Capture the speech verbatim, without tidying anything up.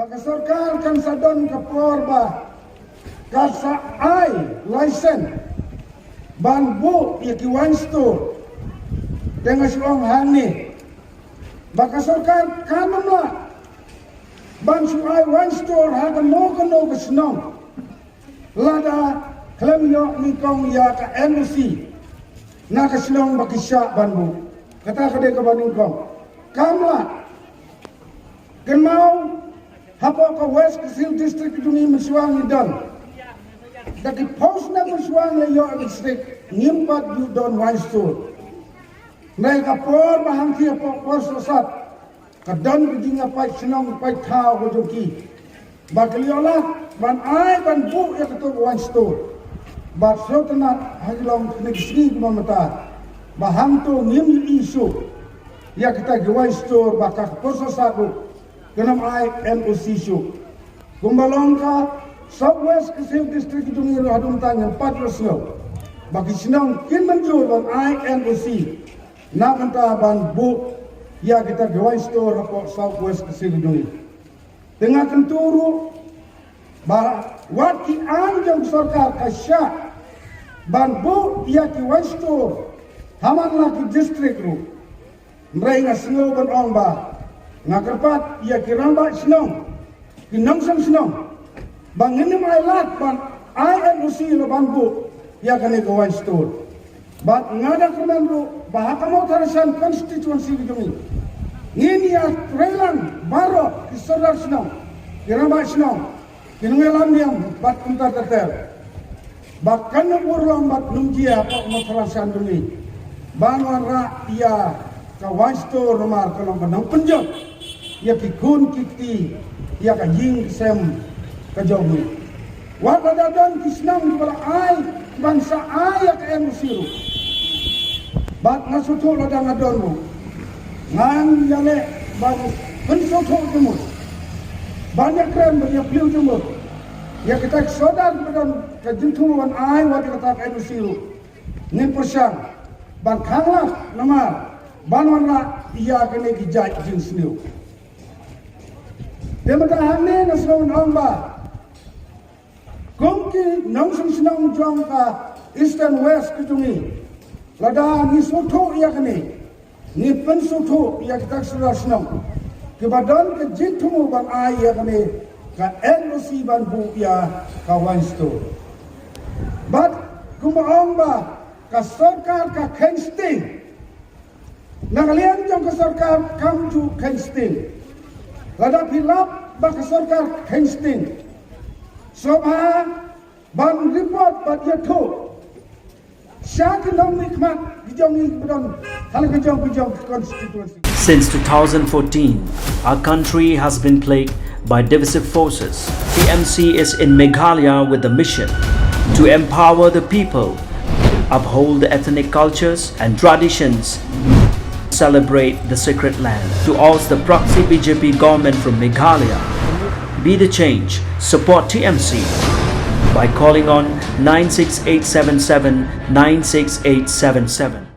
Ka sorkar kan sa don ka por ba ka sa ai license ban buh ïa ki wine store. Te nga shu ong hangne ba ka sorkar kam lah ban shu ai wine store ha kano kano ka shnong lada khlem ïoh nyngkong ïa ka N O C na ka shnong ba ki shah ban buh. Kata ka dei kaba nyngkong. Kam lah. Kynmaw hapoh ka West Khasi Hills District jong ngi mynshuwa ngi don da ki post na mynshuwa ngi ïoh district ngim pat ju don wine store. Nai ka por ba hangthie hapoh por sosat ka don ka jingïapait shnong pait thaw ka jong ki ba ki ïoh lah ban ai ban buh ïa kato ka wine store. Bad sngewtynnat ha ki long kine ki sngi kumba mynta ba hangto ngim ïohi shuh ïa kita ki wine store ba ka por sosat ruh kan ym ai N O C shuh. Kumba long ka South West Khasi Hills District jong ngi ruh haduh mynta ngim pat ïohsngew ba ki shnong kin mynjur ban ai N O C na ka bynta ban buh ïa kita ki wine store hapoh South West Khasi Hills jong ngi. Te nga kyntu ruh ba wat ki aiñ jong sorkar ka shah ban buh ïa ki wine store ha man la ki district ruh. Hynrei nga sngew ban ong ba nga kyrpad ïa ki rangbah shnong, ki nongshong shnong ba ngin ym ailad ban ai N O C la ban buh ïa kane ka wine store. Bad nga da kyrmen ruh ba ha ka Mawthadraishan constituency ka jong ngi ngin ïa trei lang baroh ki sordar shnong, ki rangbah shnong, ki nongïalam niam bad kumta ter ter. Ba kan ym urlong bad ym jia ka Mawthadraishan jong ngi ban wanrah ïa ka wine store namar ka long ka nongpynjot ïa ki khun ki kti ïa ka ïing ka sem ka jong ngi. Wat lada don ki shnong kiba la ai ban sa ai ïa ka N O C ruh. Bad nga sngewthuh lada nga don ruh ngan ïaleh ban pynsngewthuh jingmut, ban ïakren ban ïapyllew jingmut ïa kita ki sordar kiba don ka jingthmu ban ai wat ïa kata ka N O C ruh. Ngin pyrshang ban khanglad namar ban wanrah ïa kane ki jait jingsniew. Te mynta hangne nga sngew ban ong ba kum ki nongshong shnong jong ka Eastern West ka jong ngi, lada ngi sngewthuh ïa kane, ngi pynsngewthuh ïa kita ki sordar shnong kiba don ka jingthmu ban ai ïa kane ka N O C ban buh ïa ka wine store. Bad kumba ong ba ka sorkar ka kheiñ sting. Na ka liang jong ka sorkar kam ju kheiñ sting. Lada phi lap ba ka sorkar kheiñ sting, sngewbha ban report bad ïathuh sha ki nongmihkhmat ki jong ngi kiba don ha la ka jong ka jong ka constituency. Since two thousand fourteen, our country has been plagued by divisive forces. T M C is in Meghalaya with the mission to empower the people, uphold the ethnic cultures and traditions, celebrate the sacred land, to oust the proxy B J P government from Meghalaya. Be the change. Support T M C by calling on nine six eight seven seven nine six eight seven seven.